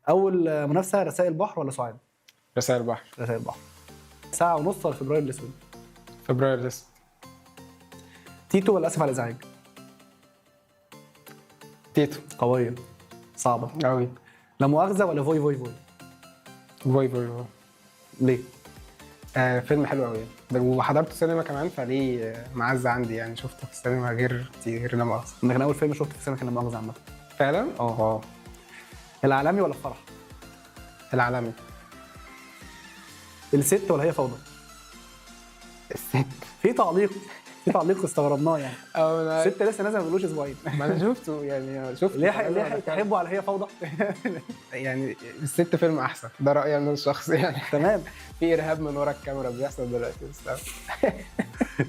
اول منافسه، رسائل بحر ولا سعاد؟ رسائل البحر. رسائل بحر. ساعة ونص ولا فبراير الاسود؟ فبراير الاسود. تيتو ولا اسف على الازعاج؟ تيتو. قويه، صعبه. قوي. لا مؤاخذة ولا فوي فوي فوي؟ فوي فوي فوي. ليه؟ فيلم حلو قوي ده، وحضرته سينما كمان، فليه معزة عندي يعني، شفته في السينما غير غير لا مؤاخذة. انا كان اول فيلم شفته في السينما كان لا مؤاخذة عامه. فعلا؟ اه. العالمي ولا الفرح؟ العالمي. الست ولا هي فوضى؟ الست. في تعليق استغربناه يعني. اه انا الست لسه نازله، ما بقالوش اسبوعين. ما انا شفته يعني، شفته. ليه ليه تحبه على هي فوضى؟ يعني الست فيلم احسن، ده رايي انا الشخصي يعني. تمام. في ارهاب من ورا الكاميرا بيحصل دلوقتي بس.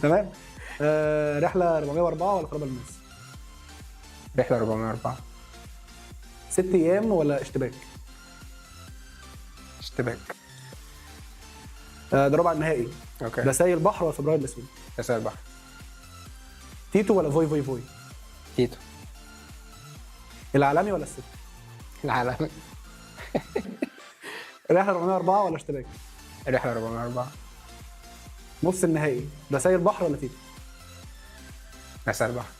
تمام. رحله 404 ولا تراب الماس؟ رحله 404. 6 ايام ولا اشتباك؟ اشتباك. ده ربع النهائي. okay. رسائل بحر ولا فبراير الاسود؟ رسائل البحر. تيتو ولا فوي فوي فوي؟ تيتو. العالمي ولا الست؟ العالمي. رحله 404 ولا اشتباك؟ رحله 404. نص النهائي، رسائل بحر ولا تيتو؟ رسائل البحر.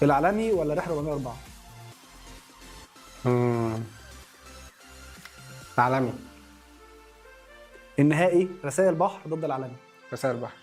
العالمي ولا رحله 404؟ العالمي. النهائي، رسائل بحر ضد العالمي. رسائل البحر.